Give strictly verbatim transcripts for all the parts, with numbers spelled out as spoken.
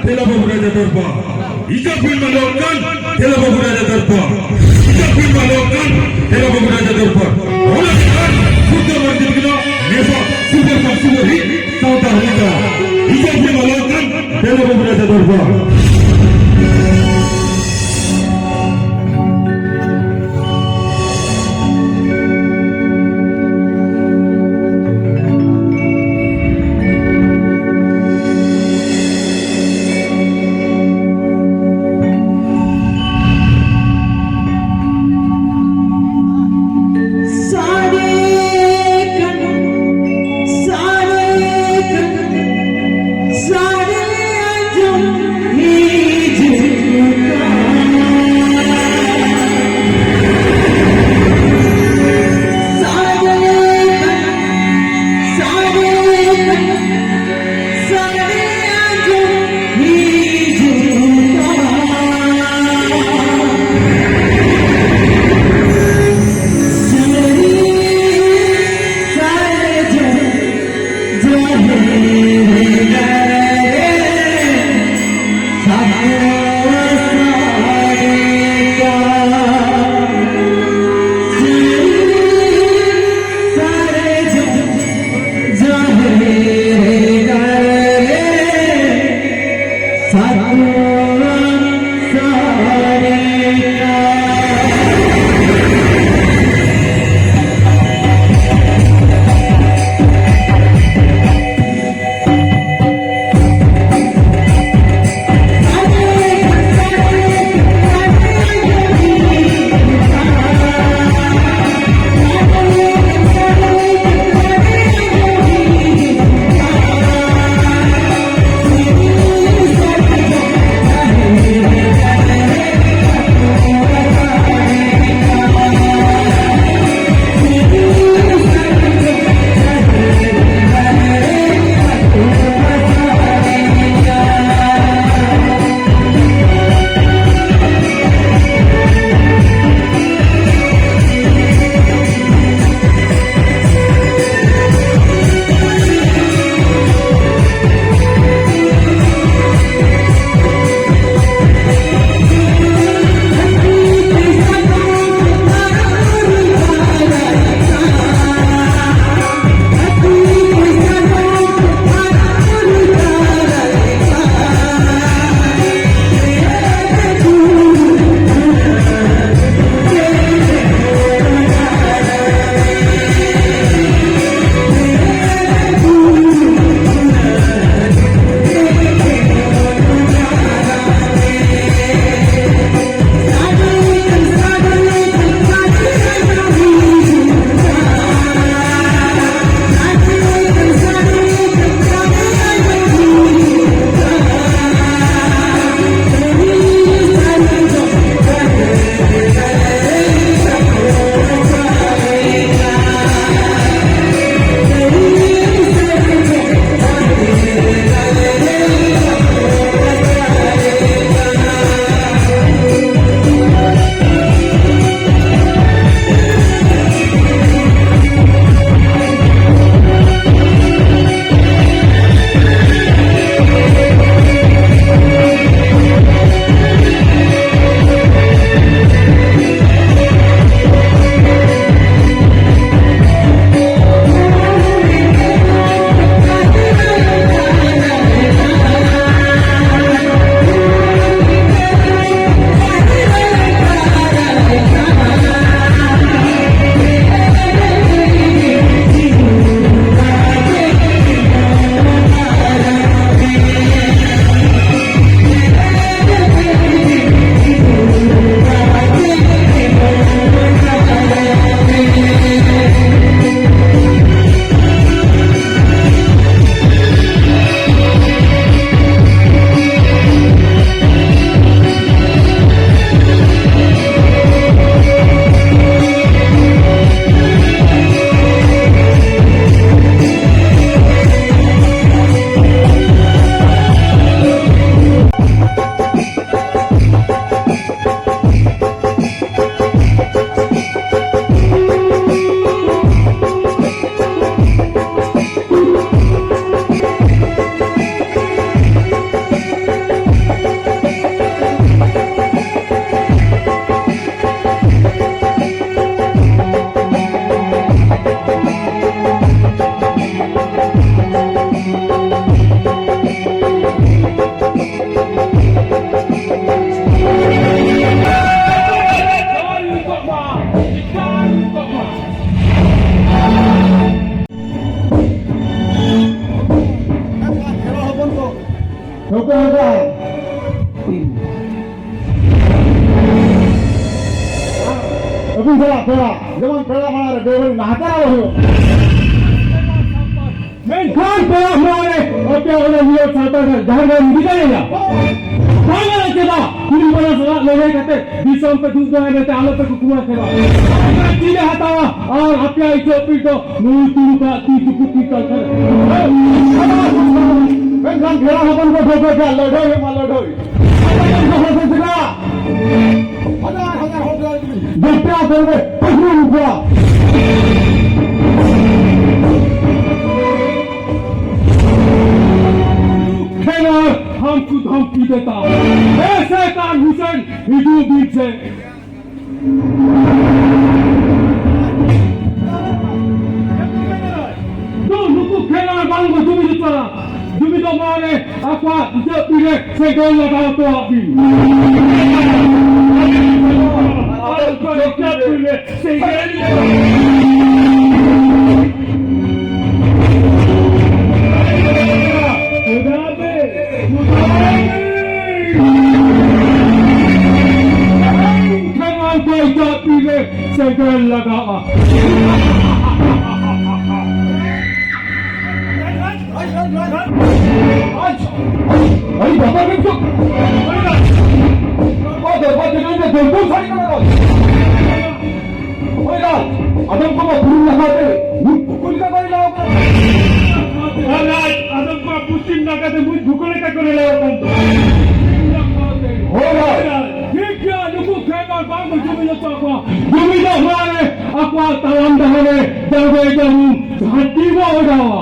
ᱫᱮᱞᱟ ᱵᱟᱹᱵᱩ ᱨᱟᱡᱟ ᱫᱚᱨᱵᱟᱨ᱾ ᱤᱡᱟ ᱯᱷᱤᱞᱢ ᱞᱚᱠᱟᱱ, ᱫᱮᱞᱟ ᱵᱟᱹᱵᱩ ᱨᱟᱡᱟ ᱫᱚᱨᱵᱟᱨ᱾ ᱤᱡᱟ ᱯᱷᱤᱞᱢ ᱞᱚᱠᱟᱱ, ᱫᱮᱞᱟ ᱵᱟᱹᱵᱩ ᱨᱟᱡᱟ ᱫᱚᱨᱵᱟᱨ᱾ ᱚᱱᱟ ᱠᱷᱟᱱ ᱥᱩᱫᱷᱟ ᱢᱟᱨᱰᱤ ᱛᱟᱹᱠᱤᱱᱟᱜ ᱢᱮᱥᱟ ᱥᱩᱯᱟᱨ ᱥᱟᱵ ᱥᱩᱯᱟᱨ ᱦᱤᱴ ᱥᱟᱶᱛᱟ ᱦᱟᱹᱱᱤᱠᱟ᱾ ᱤᱡᱟ ᱯᱷᱤᱞᱢ ᱞᱚᱠᱟᱱ, ᱫᱮᱞᱟ ᱵᱟᱹᱵᱩ ᱨᱟᱡᱟ ᱫᱚᱨᱵᱟᱨ᱾ ᱴᱷᱟᱹᱣᱠᱟᱹ ᱦᱩᱭᱩᱜᱼᱟ᱾ ᱟᱹᱵᱤᱱ ᱥᱟᱞᱟᱜ ᱯᱮᱲᱟ, ᱡᱮᱢᱚᱱ ᱯᱮᱲᱟ ᱢᱟᱲᱟᱝ ᱨᱮ ᱵᱮᱵᱟᱹᱲᱤᱡ ᱱᱟᱦᱟᱪᱟᱨ ᱟᱞᱚ ᱦᱩᱭᱩᱜ᱾ ᱢᱮᱱᱠᱷᱟᱱ ᱯᱮᱲᱟ ᱢᱟᱲᱟᱝ ᱨᱮ ᱟᱯᱮᱭᱟᱜ ᱚᱱᱟ ᱱᱤᱭᱟᱹ ᱥᱟᱶᱛᱟ ᱨᱮ ᱡᱟᱦᱟᱸ ᱨᱮ ᱢᱤᱫ ᱫᱟᱲᱮᱭᱟᱜᱼᱟ᱾ ᱵᱟᱝ ᱪᱮᱫᱟᱜ ᱠᱩᱲᱤ ᱠᱚᱲᱟ ᱥᱟᱞᱟᱜ ᱞᱟᱹᱲᱦᱟᱹᱭ ᱠᱟᱛᱮ ᱫᱤᱥᱚᱢ ᱯᱮ ᱫᱩᱜ ᱫᱟᱲᱮ ᱢᱮᱱᱛᱮ ᱟᱞᱚ ᱯᱮ ᱠᱩᱠᱢᱩᱭᱟ ᱥᱮ ᱵᱟᱝ? ᱟᱯᱮ ᱪᱮᱫ ᱮ ᱦᱟᱛᱟᱣᱟ ᱟᱨ ᱟᱯᱮᱭᱟᱜ ᱤᱪᱪᱷᱟᱹ ᱟᱹᱯᱤᱞ ᱫᱚ ᱱᱩᱭ ᱛᱩᱲᱩᱠᱟᱜ ᱛᱤ ᱪᱩᱯᱩᱫ ᱛᱤ ᱛᱟᱞᱠᱷᱟ ᱨᱮ᱾ ᱢᱮᱱᱠᱷᱟᱱ ᱯᱮᱲᱟ ᱦᱚᱯᱚᱱ ᱠᱚ ᱴᱷᱟᱹᱣᱠᱟᱹ ᱠᱮᱫᱼᱟ, ᱞᱟᱹᱲᱦᱟᱹᱭ ᱦᱩᱭᱩᱜ ᱢᱟ, ᱞᱟᱹᱲᱦᱟᱹᱭ᱾ ᱦᱟᱡᱟᱨ ᱦᱟᱡᱟᱨ ᱦᱚᱲ ᱫᱟᱲᱮ ᱠᱚ᱾ ᱡᱚᱯᱲᱟᱣ ᱠᱚᱨᱮ ᱯᱟᱹᱴᱷᱩᱣᱟᱹ ᱠᱚᱣᱟ᱾ ᱠᱷᱮᱞᱳᱰ ᱦᱟᱢᱠᱩ ᱫᱷᱟᱢᱠᱤ ᱫᱮᱛᱟ᱾ ᱮ ᱥᱮ ᱛᱟᱨ ᱦᱩᱥᱮᱱ, ᱦᱤᱡᱩᱜ ᱵᱤᱱ ᱥᱮ᱾ ᱫᱩ ᱱᱩᱠᱩ ᱠᱷᱮᱞᱳᱰ ᱵᱟᱝ ᱵᱚ ᱡᱩᱢᱤᱫ ᱦᱚᱪᱚᱣᱟ᱾ ᱡᱩᱢᱤᱫᱚᱜ ᱢᱟ ᱨᱮ ᱟᱠᱚᱣᱟᱜ ᱤᱡᱟᱹᱛ ᱛᱤᱨᱮ ᱥᱮᱸᱜᱮᱞ ᱞᱟᱜᱟᱣ ᱦᱚᱪᱚᱣᱟᱜ ᱵᱤᱱ᱾ ᱟᱠᱚᱣᱟᱜ ᱤᱡᱟᱹᱛ ᱛᱤᱨᱮ ᱥᱮᱸᱜᱮᱞ ᱞᱟᱜᱟᱣ᱾ ᱪᱮᱫᱟᱜ ᱯᱮ ᱠᱷᱮᱞᱳᱰ ᱠᱚ ᱤᱡᱟᱹᱛ ᱛᱤᱨᱮ ᱥᱮᱸᱜᱮᱞ ᱞᱟᱜᱟᱣᱟ᱾ ᱟᱹᱰᱤ ᱵᱚᱛᱚᱨ ᱜᱮ ᱵᱩᱡᱷᱟᱹᱜ ᱠᱟᱱᱟ᱾ ᱚ, ᱫᱚᱨᱵᱟᱨ ᱡᱟᱹᱱᱤᱡ ᱫᱚ ᱫᱚᱨᱵᱟᱨ ᱥᱟᱹᱨᱤ ᱠᱟᱱᱟ ᱠᱚ᱾ ᱦᱳᱭ ᱨᱟᱡᱽ, ᱟᱫᱚᱢ ᱠᱚ ᱢᱟ ᱵᱩᱨᱩ ᱞᱟᱦᱟ ᱨᱮ ᱢᱩᱸᱡ ᱵᱷᱩᱠᱩ ᱞᱮᱠᱟ ᱠᱚ ᱨᱮᱞᱟᱣ ᱠᱟᱱᱟ᱾ ᱦᱳᱭ ᱨᱟᱡᱽ, ᱟᱫᱚᱢ ᱠᱚ ᱢᱟ ᱯᱚᱥᱪᱤᱢ ᱱᱟᱠᱷᱟ ᱛᱮ ᱢᱩᱸᱡ ᱵᱷᱩᱠᱩ ᱞᱮᱠᱟ ᱠᱚ ᱨᱮᱞᱟᱣ ᱠᱟᱱ ᱛᱟᱦᱮᱸ᱾ ᱦᱳᱭ ᱨᱟᱡᱽ᱾ ᱴᱷᱤᱠ ᱜᱮᱭᱟ, ᱱᱩᱠᱩ ᱠᱷᱮᱞᱳᱰ ᱵᱟᱝ ᱠᱚ ᱡᱩᱢᱤᱫ ᱦᱚᱪᱚ ᱠᱚᱣᱟ᱾ ᱡᱩᱢᱤᱫᱚᱜ ᱢᱟ ᱨᱮ ᱟᱠᱚᱣᱟᱜ ᱛᱟᱲᱟᱢ ᱰᱟᱦᱟᱨ ᱨᱮ ᱡᱟᱣᱜᱮ ᱡᱟᱹᱨᱩᱢ ᱜᱷᱟᱹᱴᱤ ᱵᱚ ᱚᱰᱟᱣᱟ᱾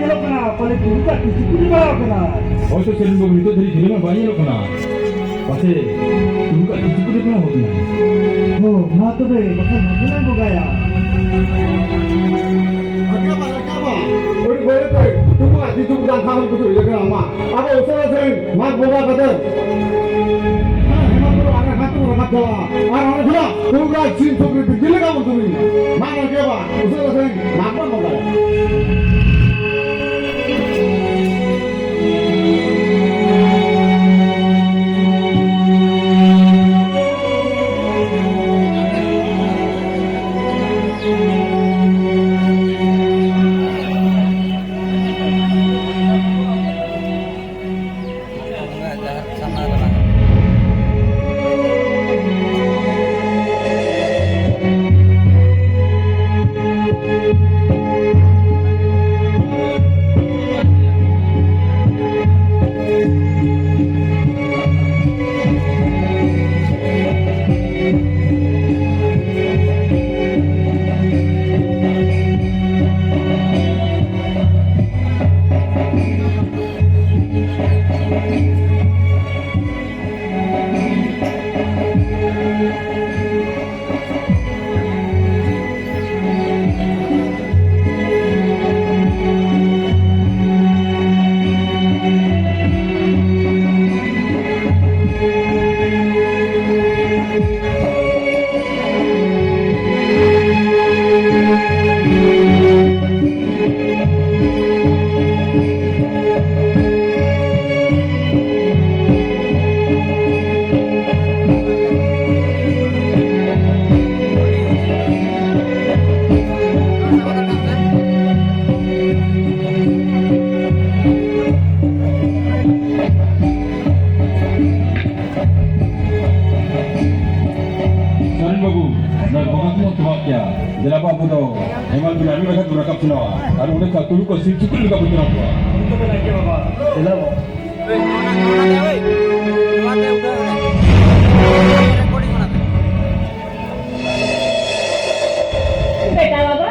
ᱧᱮᱞᱚᱜ ᱠᱟᱱᱟ, ᱯᱟᱞᱮ ᱜᱩᱨᱩ ᱠᱚ ᱛᱤᱥ ᱠᱚ ᱵᱟᱲᱟᱣ ᱠᱟᱱᱟ᱾ ᱦᱳᱭ ᱛᱚ, ᱥᱮᱨᱮᱧ ᱵᱟᱹᱵᱩ, ᱱᱤᱛᱚᱜ ᱫᱷᱟᱹᱨᱤᱡ ᱯᱷᱤᱞᱢ ᱢᱟ ᱵᱟᱭ ᱧᱮᱞᱚᱜ ᱠᱟᱱᱟ᱾ ᱯᱟᱥᱮ ᱜᱩᱨᱩ ᱠᱚ ᱛᱤᱥ ᱠᱚ ᱵᱟᱲᱟᱣ ᱠᱟᱱᱟ᱾ ᱦᱳ, ᱢᱟ ᱛᱚᱵᱮ, ᱵᱟᱠᱷᱟᱱ ᱵᱷᱟᱜᱮ ᱞᱟᱝ ᱵᱚᱸᱜᱟᱭᱟ᱾ ᱟᱹᱰᱤ ᱵᱟᱹᱲᱤᱡ ᱛᱮ, ᱛᱩᱢᱟᱜ ᱫᱤ ᱛᱩᱢ ᱫᱟᱱ ᱠᱷᱟᱱ ᱠᱚ ᱤᱭᱟᱹ ᱠᱟᱱᱟ ᱢᱟ᱾ ᱟᱵᱚ ᱩᱥᱟᱹᱨᱟ ᱥᱮᱨᱮᱧ, ᱢᱟᱜᱽ ᱵᱚᱸᱜᱟ ᱠᱟᱛᱮ᱾ ᱦᱮᱸ, ᱦᱮᱢᱟᱞ ᱵᱩᱨᱩ ᱟᱨ ᱨᱟᱠᱟᱵ ᱛᱮᱵᱚᱱ ᱨᱟᱠᱟᱵ ᱪᱟᱞᱟᱜᱼᱟ᱾ ᱟᱨ ᱚᱸᱰᱮ ᱠᱷᱚᱱᱟᱜ ᱯᱩᱨᱩᱵ ᱨᱟᱡᱽ ᱥᱤᱢ ᱥᱩᱠᱨᱤ ᱵᱤᱨ ᱡᱤᱞ ᱞᱮᱠᱟ ᱵᱚᱱ ᱛᱩᱞᱩᱡ ᱮᱱᱟ᱾ ᱢᱟ ᱜᱚᱢᱠᱮ ᱵᱟ, ᱩᱥᱟᱹᱨᱟ ᱥᱟᱺᱦᱤᱡ ᱢᱟᱜᱽ ᱵᱚᱱ ᱵᱚᱸᱜᱟᱭᱟ᱾ ᱥᱚᱨᱮᱱ ᱵᱟᱹᱵᱩ, ᱱᱚᱣᱟ ᱵᱚᱸᱜᱟ ᱠᱚᱵᱚᱱ ᱪᱟᱵᱟ ᱠᱮᱭᱟ᱾ ᱫᱮᱞᱟ ᱵᱚ, ᱟᱵᱚ ᱫᱚ ᱦᱮᱢᱟᱞ ᱵᱤᱞ ᱟᱹᱰᱤ ᱞᱮᱠᱟ ᱛᱮᱵᱚᱱ ᱨᱟᱠᱟᱵ ᱥᱮᱱᱚᱜᱼᱟ᱾ ᱟᱨ ᱚᱸᱰᱮ ᱠᱷᱚᱱ ᱛᱩᱲᱩ ᱠᱚ ᱥᱤᱢ ᱥᱩᱠᱨᱤ ᱞᱮᱠᱟ ᱵᱚᱱ ᱡᱚᱢ ᱠᱚᱣᱟ᱾ ᱫᱮᱞᱟ ᱵᱚ᱾ ᱵᱮᱴᱟ ᱵᱟᱵᱟ᱾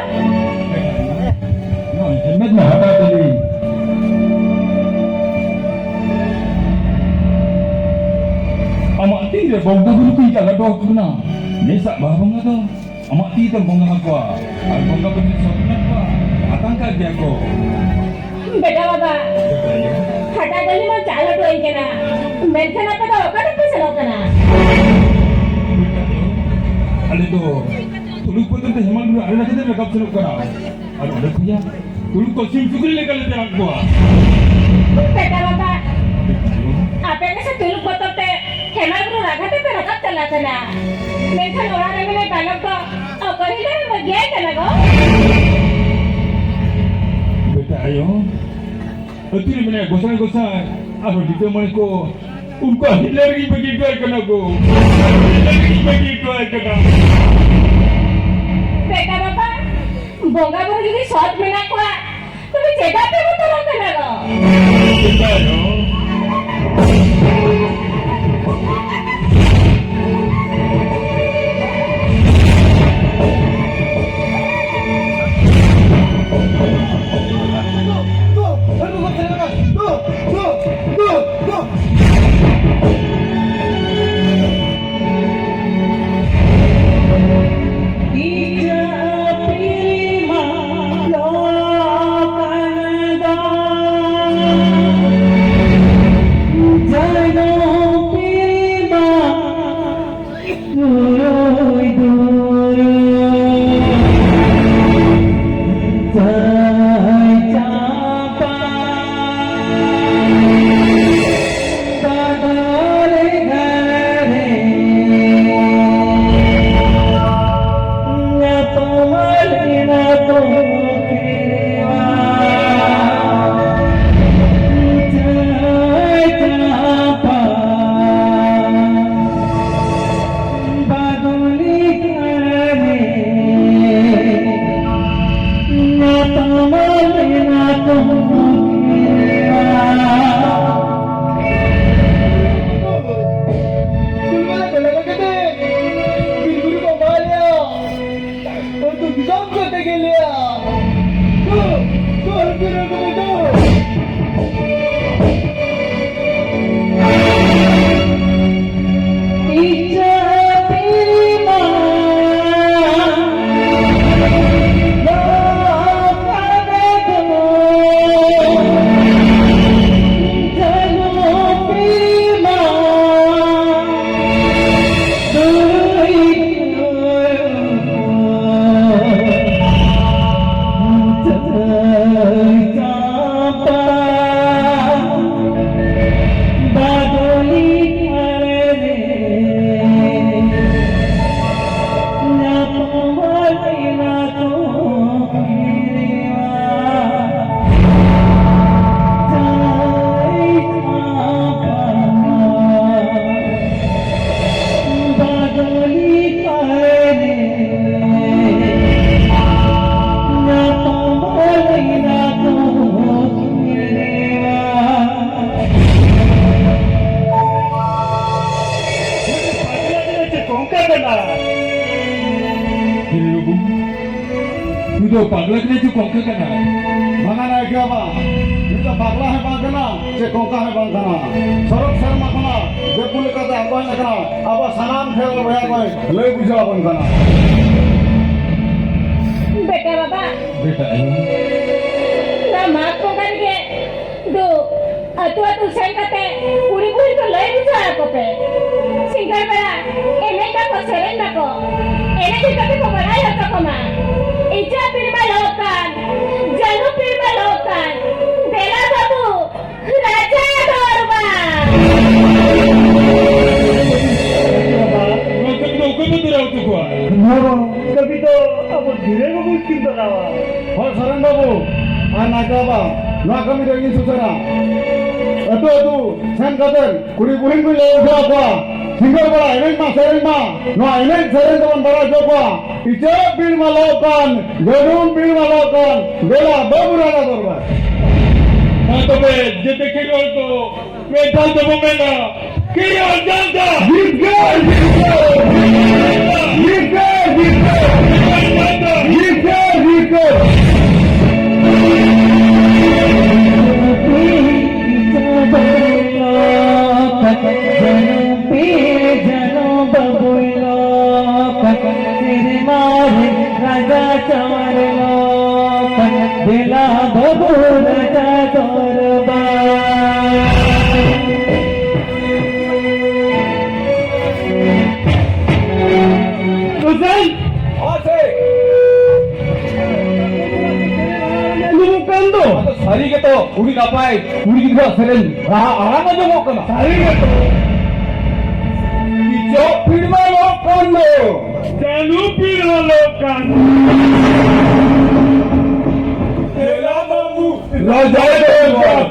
ᱱᱚᱣᱟ ᱦᱮᱞᱢᱮᱴ ᱢᱟ ᱦᱟᱛᱟᱣ ᱛᱟᱞᱤᱧ᱾ ᱵᱚᱸᱜᱟ ᱵᱩᱨᱩ ᱠᱚᱧ ᱪᱟᱞ ᱦᱚᱴᱚ ᱟᱠᱚ ᱠᱟᱱᱟ᱾ ᱱᱮᱥᱟᱜ ᱵᱟᱦᱟ ᱵᱚᱸᱜᱟ ᱫᱚ ᱟᱢᱟᱜ ᱛᱤ ᱛᱮᱢ ᱵᱚᱸᱜᱟ ᱟᱠᱚᱣᱟ᱾ ᱟᱨ ᱵᱚᱸᱜᱟ ᱵᱩᱨᱩ ᱥᱚᱛ ᱢᱮᱱᱟᱜ ᱠᱚᱣᱟ, ᱟᱛᱟᱝ ᱠᱟᱜ ᱜᱮᱭᱟ ᱠᱚ᱾ ᱵᱮᱴᱟ ᱵᱟᱵᱟ, ᱵᱮᱴᱟ ᱟᱭᱳ᱾ ᱦᱟᱴᱟᱜ ᱜᱟᱹᱰᱤ ᱢᱟ ᱪᱟᱞ ᱦᱚᱴᱚ ᱟᱹᱧ ᱠᱟᱱᱟ, ᱢᱮᱱᱠᱷᱟᱱ ᱟᱯᱮ ᱫᱚ ᱚᱠᱟ ᱛᱮᱯᱮ ᱥᱮᱱᱚᱜ ᱠᱟᱱᱟ? ᱵᱮᱴᱟ ᱟᱭᱳ, ᱟᱞᱮ ᱫᱚ ᱛᱩᱞᱩᱠ ᱵᱚᱛᱚᱨ ᱛᱮ ᱦᱮᱢᱟᱞ ᱵᱩᱨᱩ ᱟᱲᱮ ᱞᱟᱜᱟ ᱛᱮ ᱨᱟᱠᱟᱵ ᱥᱮᱱᱚᱜ ᱠᱟᱱᱟ᱾ ᱟᱨ ᱚᱸᱰᱮ ᱠᱷᱚᱱᱟᱜ ᱛᱩᱲᱩᱠ ᱠᱚ ᱥᱤᱢ ᱥᱩᱠᱨᱤ ᱞᱮᱠᱟ ᱞᱮ ᱛᱮᱨᱟᱝ ᱠᱚᱣᱟ᱾ ᱵᱮᱴᱟ ᱵᱟᱵᱟ, ᱟᱯᱮ ᱜᱮᱥᱮ ᱛᱩᱲᱩᱠ ᱵᱚᱛᱚᱨ ᱛᱮ ᱦᱮᱢᱟᱞ ᱵᱩᱨᱩ ᱨᱟᱜᱟ ᱛᱮᱯᱮ ᱨᱟᱠᱟᱵ ᱪᱟᱞᱟᱜ ᱠᱟᱱᱟ, ᱢᱮᱱᱠᱷᱟᱱ ᱚᱲᱟᱜ ᱨᱮ ᱢᱮᱱᱟᱭ ᱵᱟᱞᱚᱠ ᱫᱚ ᱚᱠᱚᱭ ᱦᱤᱞᱳᱜ ᱮ ᱵᱟᱹᱜᱤᱭᱟᱭ ᱠᱟᱱᱟ ᱜᱚ? ᱵᱮᱴᱟ ᱟᱭᱳ, ᱟᱹᱛᱩ ᱨᱮ ᱢᱮᱱᱟᱭᱟ ᱜᱚᱸᱥᱟᱭ ᱜᱚᱸᱥᱟᱭ, ᱟᱨᱦᱚᱸ ᱰᱤᱴᱟᱹ ᱢᱟᱹᱭ ᱠᱚ, ᱩᱱᱠᱩᱣᱟᱜ ᱦᱤᱨᱞᱟᱹ ᱨᱮᱜᱮᱧ ᱵᱟᱹᱜᱤ ᱦᱚᱴᱚ ᱟᱭ ᱠᱟᱱᱟ ᱜᱚ᱾ ᱦᱤᱨᱞᱟᱹ ᱨᱮᱜᱮᱧ ᱵᱟᱹᱜᱤ ᱦᱚᱴᱚ ᱟᱭ ᱠᱟᱱᱟ᱾ ᱵᱮᱴᱟ ᱵᱟᱵᱟ, ᱵᱚᱸᱜᱟ ᱵᱩᱨᱩ ᱡᱩᱫᱤ ᱥᱚᱛ ᱢᱮᱱᱟᱜ ᱠᱚᱣᱟ, ᱛᱚᱵᱮ ᱪᱮᱫᱟᱜ ᱯᱮ ᱵᱚᱛᱚᱨᱚᱜ ᱠᱟᱱᱟ ᱜᱚ? ᱪᱮᱫᱟᱜ ᱦᱚᱸ? ᱯᱟᱜᱽᱞᱟ ᱠᱟᱱᱟᱭ ᱪᱮ ᱠᱚᱝᱠᱟ ᱠᱟᱱᱟᱭ? ᱵᱟᱝᱟ ᱱᱟᱭᱠᱮ ᱵᱟᱵᱟ, ᱱᱩᱭ ᱫᱚ ᱯᱟᱜᱽᱞᱟ ᱦᱚᱸ ᱵᱟᱝ ᱠᱟᱱᱟ, ᱪᱮ ᱠᱚᱝᱠᱟ ᱦᱚᱸ ᱵᱟᱝ ᱠᱟᱱᱟ᱾ ᱥᱚᱨᱚᱜᱽ ᱥᱮᱨᱢᱟ ᱠᱷᱚᱱᱟᱜ ᱫᱮᱵ ᱠᱩᱞ ᱞᱮᱠᱟᱛᱮ ᱟᱬᱜᱚ ᱦᱮᱡ ᱟᱠᱟᱱᱟ ᱟᱵᱚ ᱥᱟᱱᱟᱢ ᱠᱷᱮᱨᱣᱟᱞ ᱵᱚᱭᱦᱟ ᱠᱚᱭ ᱞᱟᱹᱭ ᱵᱩᱡᱷᱟᱹᱣ ᱟᱵᱚᱱ ᱠᱟᱱᱟ᱾ ᱵᱮᱴᱟ ᱵᱟᱵᱟ, ᱵᱮᱴᱟ ᱟᱭᱳ᱾ ᱱᱚᱣᱟ ᱢᱟᱜᱽ ᱵᱚᱸᱜᱟ ᱨᱮᱜᱮ ᱫᱩ ᱟᱹᱛᱩ ᱟᱹᱛᱩ ᱥᱮᱱ ᱠᱟᱛᱮ ᱠᱩᱲᱤ ᱵᱩᱲᱦᱤ ᱠᱚ ᱞᱟᱹᱭ ᱵᱩᱡᱷᱟᱹᱣ ᱟᱠᱚ ᱯᱮ᱾ ᱥᱤᱸᱜᱟᱹᱲ ᱵᱮᱲᱟ ᱮᱱᱮᱡ ᱢᱟᱠᱚ, ᱥᱮᱨᱮᱧ ᱢᱟᱠᱚ, ᱮᱱᱮᱡ ᱦᱩᱭ ᱠᱟᱛᱮ ᱠᱚ ᱵᱟᱲᱟᱭ ᱦᱚᱪᱚ ᱠᱚᱢᱟ᱾ ᱤᱪᱟᱹᱜ ᱯᱤᱲ ᱢᱟ ᱞᱚᱜ ᱠᱟᱱ, ᱡᱟᱹᱱᱩ ᱯᱤᱲ ᱢᱟ ᱞᱚᱜ ᱠᱟᱱ, ᱫᱮᱞᱟ ᱵᱟᱹᱵᱩ ᱨᱟᱡᱟ ᱫᱚᱨᱵᱟᱨ᱾ ᱱᱚᱣᱟ ᱠᱟᱹᱢᱤ ᱫᱚ ᱚᱠᱚᱭ ᱵᱚ ᱛᱚᱨᱟᱣ ᱦᱚᱪᱚ ᱠᱚᱣᱟ? ᱱᱚᱣᱟ ᱠᱟᱹᱢᱤ ᱫᱚ ᱟᱵᱚ ᱫᱷᱤᱨᱮ ᱵᱟᱹᱵᱩ ᱠᱤᱱ ᱛᱚᱨᱟᱣᱟ᱾ ᱦᱳᱭ ᱥᱚᱨᱮᱱ ᱵᱟᱹᱵᱩ ᱟᱨ ᱱᱟᱭᱠᱮ ᱵᱟᱵᱟ, ᱱᱚᱣᱟ ᱠᱟᱹᱢᱤ ᱫᱚ ᱤᱧ ᱥᱩᱥᱟᱹᱨᱟ᱾ ᱟᱹᱛᱩ ᱟᱹᱛᱩ ᱥᱮᱱ ᱠᱟᱛᱮ ᱠᱩᱲᱤ ᱵᱩᱲᱦᱤ ᱠᱚ ᱞᱟᱹᱭ ᱵᱩᱡᱷᱟᱹᱣ ᱠᱚᱣᱟ, ᱥᱤᱸᱜᱟᱹᱲ ᱵᱮᱲᱟ ᱮᱱᱮᱡ ᱢᱟ ᱥᱮᱨᱮᱧ ᱢᱟ, ᱱᱚᱣᱟ ᱮᱱᱮᱡ ᱥᱮᱨᱮᱧ ᱛᱮᱵᱚᱱ ᱵᱟᱲᱟᱭ ᱦᱚᱪᱚ ᱠᱚᱣᱟ᱾ ᱤᱪᱟᱹᱜ ᱯᱤᱲ ᱢᱟ ᱞᱚᱜ ᱠᱟᱱ, ᱡᱟᱹᱱᱩᱢ ᱯᱤᱲ ᱢᱟ ᱞᱚᱜ ᱠᱟᱱ, ᱫᱮᱞᱟ ᱵᱟᱹᱵᱩ ᱨᱟᱡᱟ ᱫᱚᱨᱵᱟᱨ᱾ ᱢᱟ ᱛᱚᱵᱮ ᱡᱮᱛᱮ ᱠᱷᱮᱞᱣᱟᱲ ᱠᱚ ᱢᱤᱫ ᱫᱷᱟᱣ ᱛᱮᱵᱚ ᱢᱮᱱᱟ, ᱠᱤ ᱟᱨ ᱡᱟᱱᱛᱟ! ᱡᱤᱛᱠᱟᱹᱨ! ᱡᱤᱛᱠᱟᱹᱨ! ᱡᱤᱛᱠᱟᱹᱨ! ᱡᱤᱛᱠᱟᱹᱨ! ᱡᱤᱛᱠᱟᱹᱨ! ᱡᱤᱛᱠᱟᱹᱨ! ᱡᱟᱹᱱᱩᱢ ᱯᱤᱲ ᱡᱟᱹᱱᱩᱢ ᱵᱟᱹᱵᱩᱭ ᱞᱚᱜ ᱠᱟᱱ, ᱥᱮᱨᱢᱟ ᱨᱮ ᱨᱟᱡᱟ ᱪᱟᱣᱟᱨ ᱞᱚᱜ ᱠᱟᱱ, ᱫᱮᱞᱟ ᱵᱟᱹᱵᱩ ᱨᱟᱡᱟ ᱫᱚᱨᱵᱟᱨ᱾ ᱦᱩᱥᱮᱱ! ᱦᱚᱸ, ᱥᱮ᱾ ᱟᱸᱡᱚᱢᱚᱜ ᱠᱟᱱ ᱫᱚ᱾ ᱟᱫᱚ ᱥᱟᱹᱨᱤ ᱜᱮᱛᱚ, ᱟᱹᱰᱤ ᱱᱟᱯᱟᱭ ᱠᱩᱲᱤ ᱜᱤᱫᱽᱨᱟᱹ ᱥᱮᱨᱮᱧ ᱨᱟᱦᱟ ᱟᱲᱟᱝ ᱟᱸᱡᱚᱢᱚᱜ ᱠᱟᱱᱟ᱾ ᱥᱟᱹᱨᱤ ᱜᱮᱛᱚ᱾ ᱤᱪᱟᱹᱜ ᱯᱤᱲ ᱢᱟ ᱞᱚᱜ ᱠᱟᱱ ᱫᱚ᱾ ᱡᱟᱹᱱᱩ ᱯᱤᱲ ᱢᱟ ᱞᱚᱜ ᱠᱟᱱ᱾ ᱫᱮᱞᱟ ᱵᱟᱹᱵᱩ᱾ ᱨᱟᱡᱟ ᱫᱚᱨᱵᱟᱨ᱾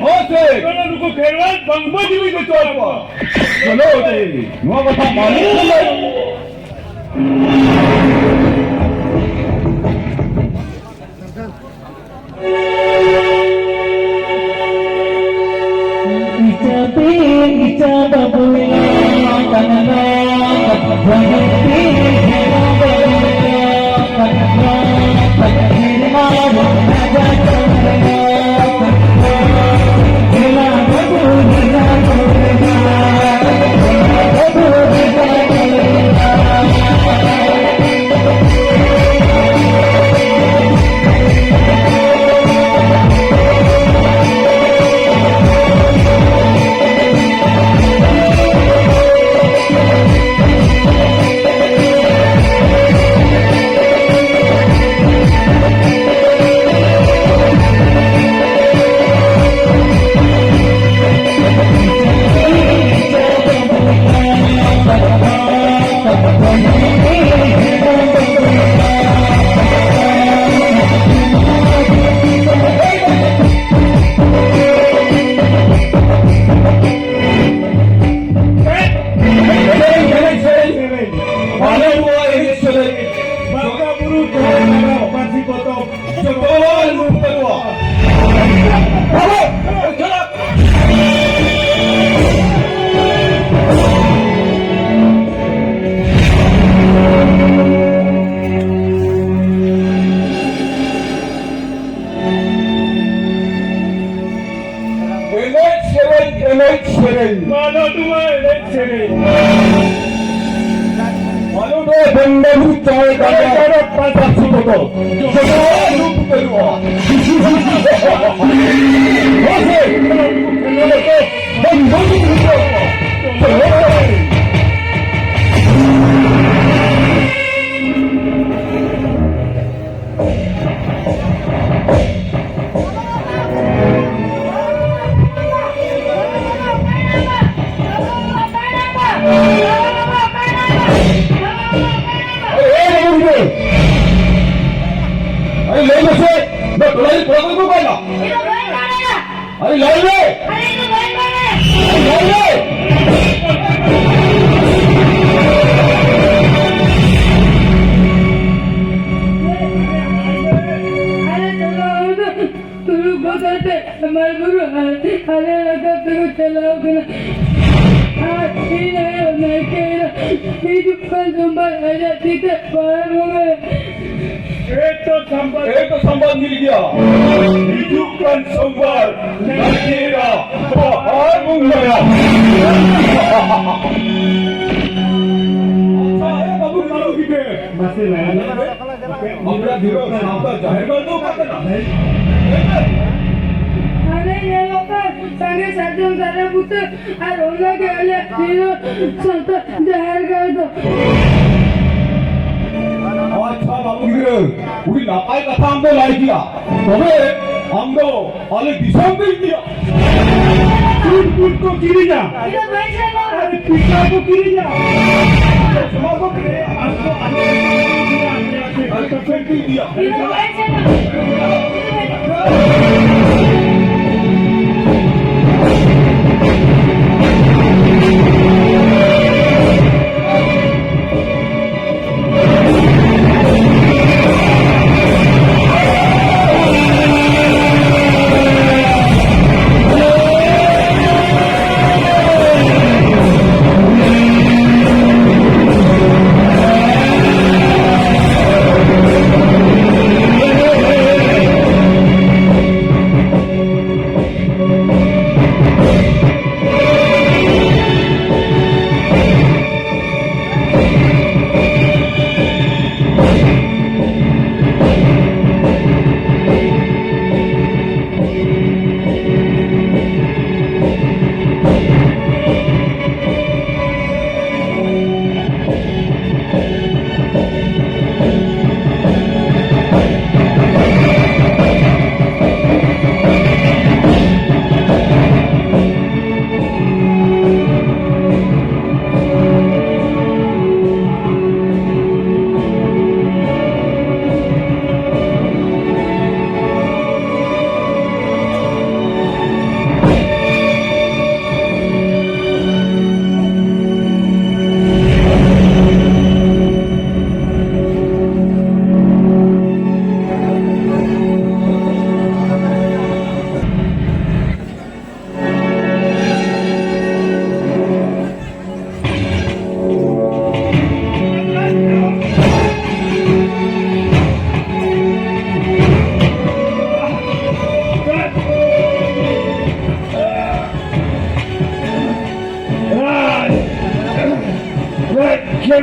ᱦᱚᱸ ᱥᱮ᱾ ᱱᱩᱠᱩ ᱠᱷᱮᱨᱣᱟᱲ ᱵᱟᱝ ᱵᱚ ᱡᱤᱣᱤ ᱦᱚᱪᱚ ᱟᱠᱚᱣᱟ᱾ ᱪᱚᱞᱚ ᱨᱮ, ᱱᱚᱣᱟ ᱠᱟᱛᱷᱟ ᱢᱟᱱᱮ ᱞᱟᱹᱭ᱾ ᱤᱪᱟᱹ ᱯᱤᱲ, ᱤᱪᱟᱹ ᱵᱟᱹᱵᱩᱭ ᱞᱚᱜ ᱠᱟᱱ ᱫᱚ, ᱡᱟᱹᱱᱩᱢ ᱯᱤᱲ, ᱡᱟᱹᱱᱩᱢ ᱵᱟᱹᱵᱩᱭ ᱮᱱᱮᱡ ᱥᱮᱨᱮᱧ᱾ ᱢᱟᱞᱚᱴ ᱢᱟ ᱮᱱᱮᱡ ᱥᱮᱨᱮᱧ᱾ ᱢᱟᱞᱚᱴ ᱨᱮ ᱵᱚᱸᱜᱟ ᱵᱩᱨᱩ ᱪᱟᱣᱮ ᱫᱟᱲᱮ ᱫᱟᱲᱮ ᱯᱟᱸᱪᱟ ᱥᱤ ᱵᱚᱫᱚᱞ᱾ ᱡᱚᱛᱚ ᱟᱹᱞᱩ ᱩᱛᱟᱹᱨᱚᱜᱼᱟ᱾ ᱢᱟᱥᱮ, ᱵᱚᱸᱜᱟ ᱵᱩᱨᱩ ᱪᱟᱣᱮ᱾ ᱟᱨᱮ ᱞᱟᱹᱭ ᱢᱮᱥᱮ, ᱱᱚᱣᱟ ᱴᱚᱞᱟ ᱨᱮ ᱠᱚᱲᱟ ᱠᱚ ᱚᱠᱟ ᱭᱮᱱᱟ? ᱟᱨᱮ ᱞᱟᱹᱭ ᱢᱮ! ᱟᱨᱮ ᱤᱧ ᱫᱚ ᱵᱟᱹᱧ ᱵᱟᱲᱟᱭᱟ᱾ ᱟᱨᱮ ᱞᱟᱹᱭ ᱢᱮ! ᱟᱞᱮ ᱴᱚᱞᱟ ᱦᱚᱲ ᱫᱚ ᱛᱩᱲᱩᱠ ᱠᱚ ᱥᱟᱶᱛᱮ ᱦᱮᱢᱟᱞ ᱵᱩᱨᱩ ᱟᱨ ᱟᱞᱮ ᱞᱟᱛᱟᱨ ᱛᱮᱠᱚ ᱪᱟᱞᱟᱣ ᱠᱟᱱᱟ᱾ ᱟᱨ ᱤᱧ ᱟᱭᱳ ᱱᱟᱭᱠᱮ ᱮᱨᱟ ᱦᱤᱡᱩᱜ ᱠᱟᱱ ᱥᱳᱢᱵᱟᱨ ᱟᱡᱟᱜ ᱛᱤ ᱛᱮ ᱵᱟᱦᱟ ᱵᱚᱸᱜᱟᱭᱟ᱾ ᱮᱠᱫᱚᱢ ᱥᱟᱢᱵᱟᱫ, ᱮᱠᱫᱚᱢ ᱥᱟᱢᱵᱟᱫ ᱢᱤᱞ ᱜᱮᱭᱟ᱾ ᱦᱤᱡᱩᱜ ᱠᱟᱱ ᱥᱳᱢᱵᱟᱨ ᱱᱟᱭᱠᱮ ᱮᱨᱟ ᱵᱟᱦᱟᱭ ᱵᱚᱸᱜᱟᱭᱟ᱾ ᱟᱪᱪᱷᱟ, ᱮ ᱵᱟᱹᱵᱩ ᱠᱟᱹᱱᱩ ᱜᱤᱫᱽᱨᱟᱹ, ᱢᱟᱥᱮ ᱞᱟᱹᱭ ᱢᱮ᱾ ᱟᱯᱮᱭᱟᱜ ᱫᱷᱤᱨᱚ ᱥᱟᱶᱛᱟ ᱡᱟᱦᱮᱨ ᱜᱟᱲ ᱫᱚ ᱚᱠᱟ ᱠᱟᱱᱟ? ᱦᱟᱱᱮ ᱧᱮᱞᱚᱜ ᱠᱟᱱ ᱥᱟᱸᱜᱮ ᱥᱟᱨᱡᱚᱢ ᱫᱟᱨᱮ ᱵᱩᱴᱟᱹ ᱟᱨ ᱚᱱᱟᱜᱮ ᱟᱞᱮᱭᱟᱜ ᱫᱷᱤᱨᱚ ᱥᱟᱶᱛᱟ ᱡᱟᱦᱮᱨ ᱜᱟᱲ ᱫᱚ᱾ ᱟᱪᱪᱷᱟ ᱵᱟᱹᱵᱩ ᱜᱤᱫᱽᱨᱟᱹ, ᱟᱹᱰᱤ ᱱᱟᱯᱟᱭ ᱠᱟᱛᱷᱟ ᱟᱢ ᱫᱚ ᱞᱟᱹᱭ ᱠᱮᱭᱟ᱾ ᱛᱚᱵᱮ ᱟᱢ ᱫᱚ ᱟᱞᱮ ᱫᱤᱥᱚᱢ ᱯᱮ ᱤᱫᱤᱭᱟ᱾ ᱪᱩᱴ ᱯᱩᱴ ᱠᱚ ᱠᱤᱨᱤᱧᱟ᱾ ᱤᱧ ᱫᱚ ᱵᱟᱹᱧ ᱥᱮᱱᱚᱜᱼᱟ᱾ ᱟᱨ ᱯᱤᱴᱷᱟᱹ ᱠᱚ ᱠᱤᱨᱤᱧᱟ᱾ ᱥᱚᱢᱟ ᱠᱚ ᱠᱤᱨᱤᱧᱟ᱾ ᱟᱨ ᱠᱚ ᱟᱨ ᱯᱤᱴᱷᱟᱹ ᱠᱚ ᱤᱫᱤᱭᱟ᱾ ᱤᱧ ᱫᱚ ᱵᱟᱹᱧ ᱥᱮᱱᱚᱜᱼᱟ᱾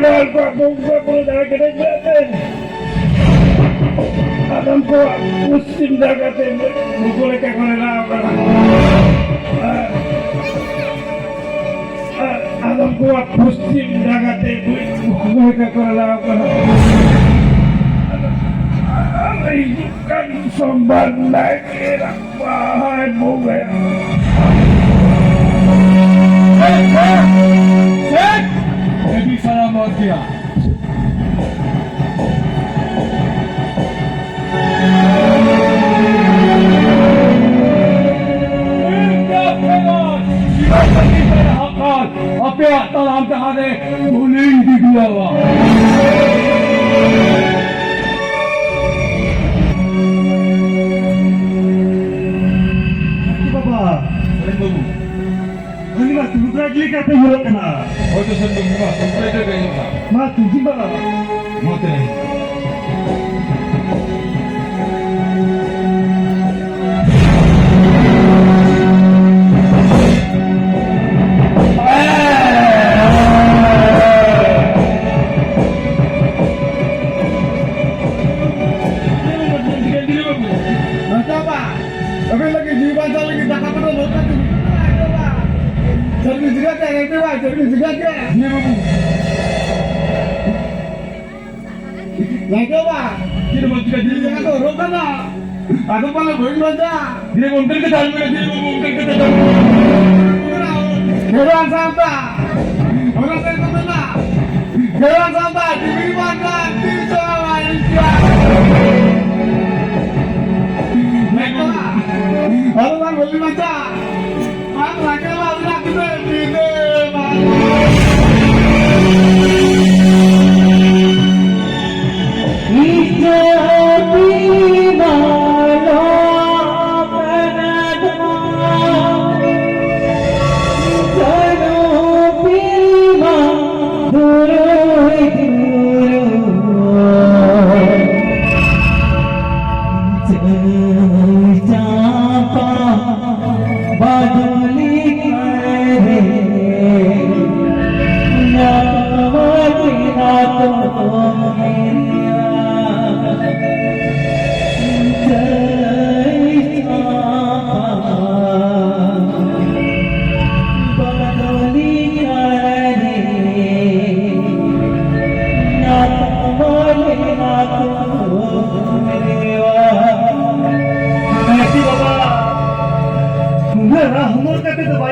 ᱟᱨ ᱠᱚᱣᱟᱜ ᱵᱚᱝᱥᱚ ᱯᱚᱨᱚᱢᱯᱚᱨᱟ ᱠᱮᱴᱮᱡ ᱢᱮᱱᱟᱜ ᱛᱮ, ᱟᱫᱚᱢ ᱠᱚᱣᱟᱜ ᱯᱚᱥᱪᱤᱢ ᱱᱟᱜᱟᱛᱮ ᱵᱷᱩᱜᱳᱞ ᱞᱮᱠᱟ ᱠᱚ ᱨᱮᱞᱟᱣ ᱠᱟᱱᱟ᱾ ᱟᱨ, ᱟᱨ ᱟᱫᱚᱢ ᱠᱚᱣᱟᱜ ᱯᱚᱥᱪᱤᱢ ᱱᱟᱜᱟᱛᱮ ᱵᱷᱩᱜᱳᱞ ᱞᱮᱠᱟ ᱠᱚ ᱨᱮᱞᱟᱣ ᱠᱟᱱᱟ᱾ ᱟᱫᱚ, ᱟᱫᱚ ᱦᱤᱡᱩᱜ ᱠᱟᱱ ᱥᱳᱢᱵᱟᱨ ᱱᱟᱭᱠᱮ ᱨᱟᱯᱟᱭ ᱵᱚᱸᱜᱟᱭᱟ᱾ ᱥᱮᱴ! ᱥᱮᱴ! ᱮᱵᱤ ᱥᱟᱞᱟᱢ ᱟᱨ ᱜᱮᱭᱟ᱾ ᱟᱯᱮᱭᱟᱜ ᱛᱟᱲᱟᱢ ᱰᱟᱦᱟᱨ ᱨᱮ ᱩᱱᱤᱧ ᱰᱤᱜᱞᱟᱣᱟ᱾ ᱵᱟᱵᱟ, ᱦᱮᱸ ᱵᱟᱹᱵᱩ᱾ ᱩᱱᱤ ᱢᱟ ᱛᱩᱢᱵᱩᱫ ᱨᱟᱡᱽ ᱞᱮᱠᱟᱛᱮ ᱧᱮᱞᱚᱜ ᱠᱟᱱᱟ᱾ ᱦᱳᱭ ᱛᱚ ᱥᱟᱹᱨᱤ ᱜᱮ, ᱩᱱᱤ ᱢᱟ ᱛᱩᱢᱵᱩᱫ ᱨᱟᱡᱽ ᱞᱮᱠᱟ ᱧᱮᱞᱚᱜ ᱠᱟᱱᱟ᱾ ᱢᱟ ᱛᱩᱢᱵᱩᱫ ᱵᱟᱵᱟ᱾ ᱢᱟ ᱛᱮ᱾ ᱟᱵᱮᱱ ᱞᱟᱹᱜᱤᱫ ᱡᱤᱣᱤ ᱵᱟᱧᱪᱟᱣ ᱞᱟᱹᱜᱤᱫ ᱫᱟᱠᱟ ᱠᱚᱫᱚ ᱵᱟᱹᱱᱩᱜ ᱛᱟᱵᱤᱱᱟ᱾ ᱪᱚᱨᱵᱤ ᱡᱤᱜᱟ ᱠᱮ, ᱨᱮᱰᱤ ᱵᱟ, ᱪᱚᱨᱵᱤ ᱡᱤᱜᱟ ᱠᱮ᱾ ᱦᱮᱸ ᱵᱟᱹᱵᱩ᱾ ᱞᱟᱡᱚ ᱵᱟ᱾ ᱪᱮᱫ ᱵᱚᱱ ᱪᱤᱠᱟ ᱡᱤᱣᱤ ᱡᱟᱸᱜᱟ ᱠᱚ ᱨᱚᱜ ᱠᱟᱱᱟ᱾ ᱟᱫᱚ ᱯᱟᱞᱮ ᱵᱟᱹᱧ ᱵᱟᱧᱪᱟᱜᱼᱟ᱾ ᱫᱷᱤᱨᱮ ᱵᱚᱱ ᱛᱮᱨ ᱠᱟᱛᱮ ᱟᱞᱚᱢ ᱢᱮᱱᱟ, ᱫᱷᱤᱨᱮ ᱵᱟᱹᱵᱩ, ᱚᱱᱠᱟ ᱠᱟᱛᱮ ᱟᱞᱚᱢ ᱢᱮᱱᱟ᱾ ᱠᱷᱮᱨᱣᱟᱞ ᱥᱟᱶᱛᱟ᱾ ᱚᱱᱟ ᱛᱮ ᱠᱚ ᱢᱮᱱᱟ, ᱠᱷᱮᱨᱣᱟᱞ ᱥᱟᱶᱛᱟ ᱡᱤᱣᱤ ᱵᱟᱧᱪᱟᱣ ᱛᱤᱥ ᱦᱚᱸ ᱵᱟᱭ ᱦᱤᱡᱩᱜᱼᱟ᱾ ᱟᱨ ᱵᱟᱝ ᱵᱷᱟᱹᱞᱤ ᱢᱟᱪᱷᱟ, ᱵᱟᱝ ᱨᱟᱠᱟᱵᱟ, ᱚᱱᱟ ᱠᱚᱫᱚ ᱵᱤᱫᱟᱹ ᱵᱟᱝ᱾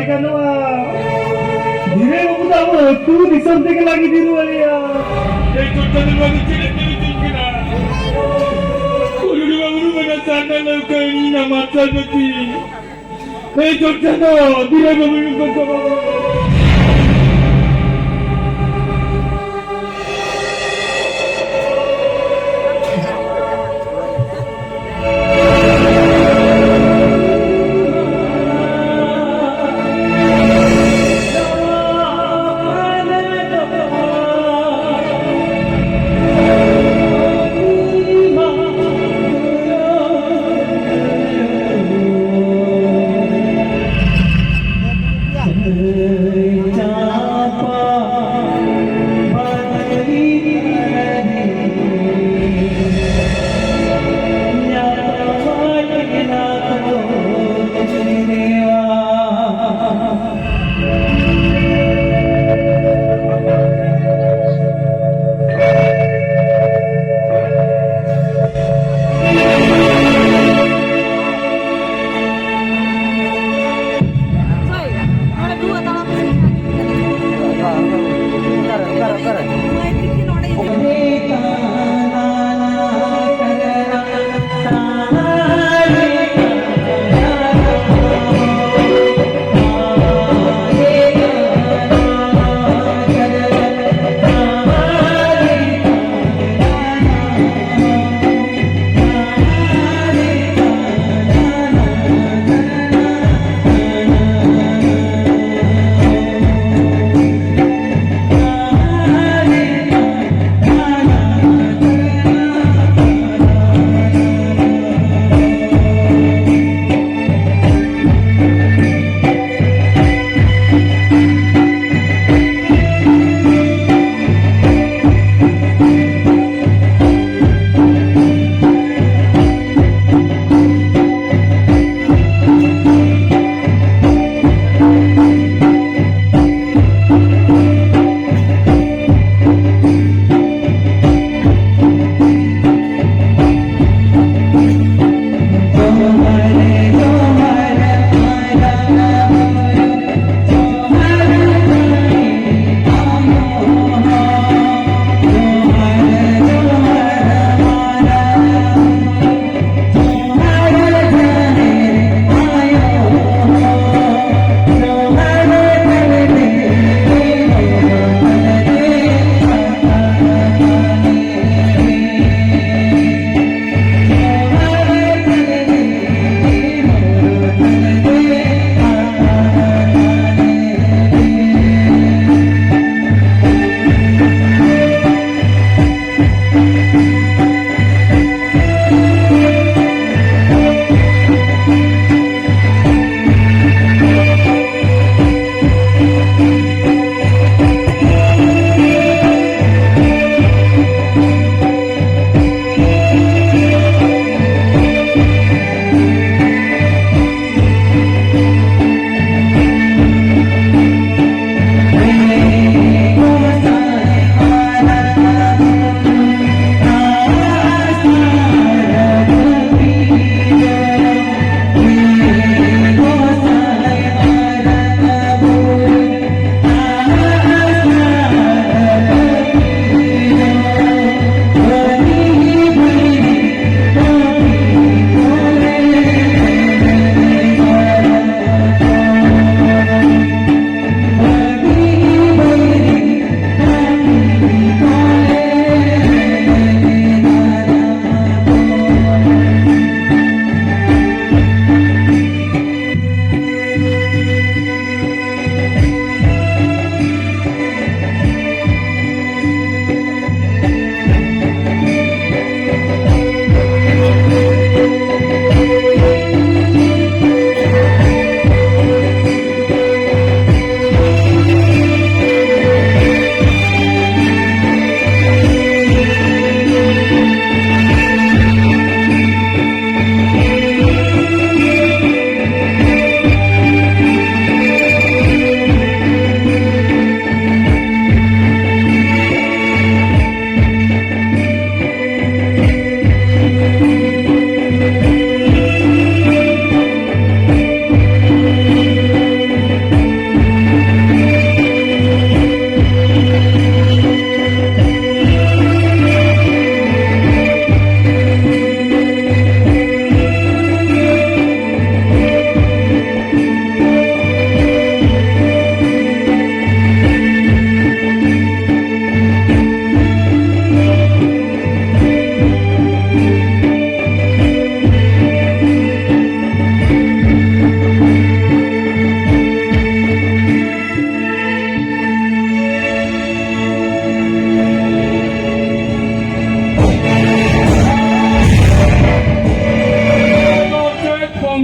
ᱜᱟᱱᱚᱜᱼᱟ᱾ ᱫᱷᱤᱨᱮ ᱵᱟᱹᱵᱩ ᱫᱚ ᱟᱵᱚ ᱟᱹᱛᱩ ᱫᱤᱥᱚᱢ ᱛᱮᱜᱮ ᱞᱟᱹᱜᱤᱫ ᱫᱤᱱ ᱟᱞᱮᱭᱟ᱾ ᱮᱭ ᱪᱚᱴᱪᱟᱸᱫᱚ, ᱱᱚᱣᱟ ᱫᱚ ᱪᱮᱫ ᱮᱢ ᱢᱮᱛᱟᱹᱧ ᱠᱟᱱᱟ? ᱩᱞᱩᱰᱩ ᱵᱟᱹᱵᱩ ᱢᱮᱱᱟ ᱥᱟᱨᱱᱟ ᱞᱟᱹᱣᱠᱟᱹ ᱤᱧ ᱧᱟᱢᱟ ᱪᱟᱹᱞ ᱵᱟᱹᱛᱤ᱾ ᱮᱭ ᱪᱚᱴᱪᱟᱸᱫᱚ, ᱫᱷᱤᱨᱮ ᱵᱟᱹᱵᱩ ᱢᱮᱱᱟ ᱥᱟᱨᱱᱟ ᱞᱟᱹᱣᱠᱟᱹ᱾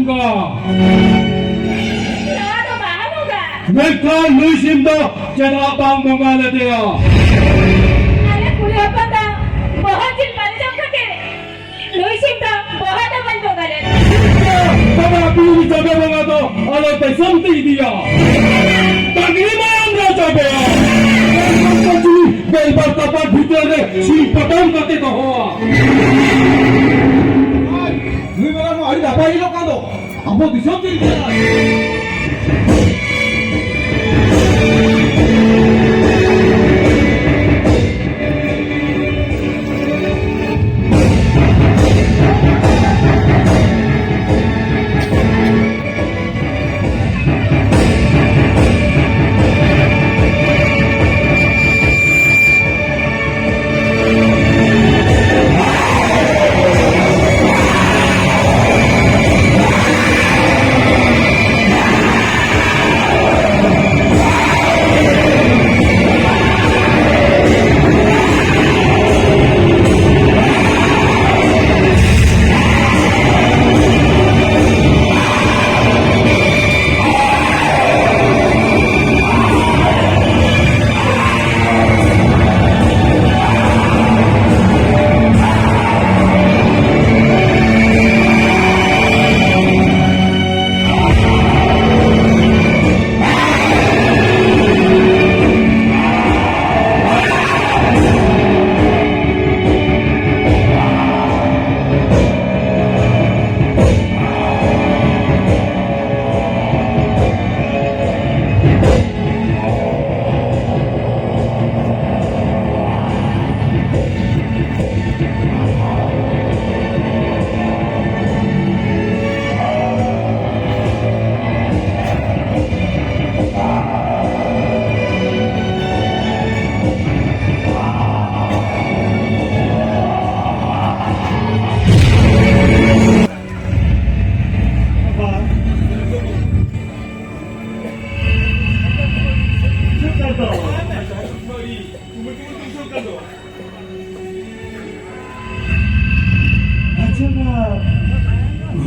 ᱵᱚᱸᱜᱟ᱾ ᱱᱚᱣᱟ ᱫᱚ ᱵᱟᱦᱟ ᱵᱚᱸᱜᱟ᱾ ᱢᱮᱱᱠᱷᱟᱱ ᱱᱩᱭ ᱥᱤᱢ ᱫᱚ ᱪᱮᱫᱟᱜ ᱵᱟᱝ ᱵᱚᱸᱜᱟ ᱞᱮᱫᱮᱭᱟ? ᱟᱞᱮ ᱠᱩᱲᱤ ᱦᱚᱯᱚᱱ ᱫᱚ ᱵᱚᱦᱚᱜ ᱡᱤᱞ ᱵᱟᱞᱮ ᱡᱚᱢ ᱠᱷᱟᱹᱛᱤᱨ ᱱᱩᱭ ᱥᱤᱢ ᱫᱚ ᱵᱚᱦᱚᱜ ᱫᱚ ᱵᱟᱹᱧ ᱵᱚᱸᱜᱟ ᱞᱮᱫ᱾ ᱵᱟᱵᱟ, ᱟᱯᱮ ᱡᱩᱫᱤ ᱪᱟᱸᱫᱚ ᱵᱚᱸᱜᱟ ᱫᱚ ᱟᱞᱮ ᱫᱤᱥᱚᱢ ᱛᱮ ᱤᱫᱤᱭᱟ᱾ ᱰᱟᱝᱨᱤ ᱢᱟᱭᱟᱢ ᱨᱮ ᱪᱟᱵᱮᱭᱟ᱾ ᱜᱮᱞᱵᱟᱨ ᱠᱟᱯᱟᱴ ᱵᱷᱤᱛᱟᱹᱨ ᱨᱮ ᱥᱤᱢ ᱯᱚᱴᱚᱢ ᱠᱟᱛᱮ ᱫᱚᱦᱚᱣᱟ᱾ ᱱᱩᱭ ᱵᱟᱵᱟ ᱢᱟ ᱟᱹᱰᱤ ᱱᱟᱯᱟᱭ ᱧᱮᱞᱚᱜ ᱠᱟᱱ ᱫᱚ᱾ ᱟᱵᱚ ᱫᱤᱥᱚᱢ ᱪᱮᱫ ᱞᱮᱠᱟ?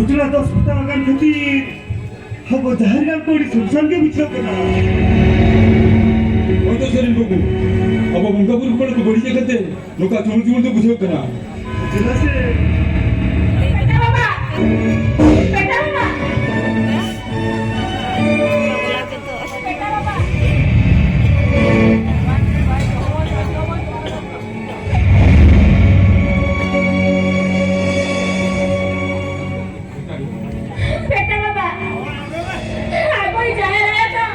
ᱜᱷᱚᱴᱚᱱᱟ ᱫᱚ ᱥᱟᱢᱴᱟᱣ ᱟᱠᱟᱱ ᱠᱷᱟᱹᱛᱤᱨ ᱟᱵᱚ ᱡᱟᱦᱮᱨ ᱜᱟᱲ ᱠᱚ ᱟᱹᱰᱤ ᱥᱩᱱᱥᱟᱱ ᱜᱮ ᱵᱩᱡᱷᱟᱹᱜ ᱠᱟᱱᱟ᱾ ᱦᱳᱭ ᱛᱚ ᱥᱮᱨᱮᱧ ᱵᱟᱹᱵᱩ, ᱟᱵᱚ ᱵᱚᱸᱜᱟ ᱵᱩᱨᱩ ᱠᱚᱲᱟ ᱠᱚ ᱵᱟᱹᱲᱤᱡ ᱟᱠᱟᱱ ᱛᱮ ᱱᱚᱝᱠᱟ ᱪᱩᱢᱩᱞ ᱪᱩᱢᱩᱞ ᱫᱚ ᱵᱩᱡᱷᱟᱹᱜ ᱠᱟᱱᱟ᱾ ᱪᱮᱫᱟᱜ ᱥᱮ ᱵᱮᱴᱟ ᱵᱟᱵᱟ! ᱵᱮᱴᱟ ᱵᱟᱵᱟ! ᱵᱮᱴᱟ ᱵᱟᱵᱟ! ᱵᱮᱴᱟ ᱵᱟᱵᱟ, ᱟᱵᱚᱭᱤᱡ ᱡᱟᱦᱮᱨ ᱟᱭᱳ ᱫᱚ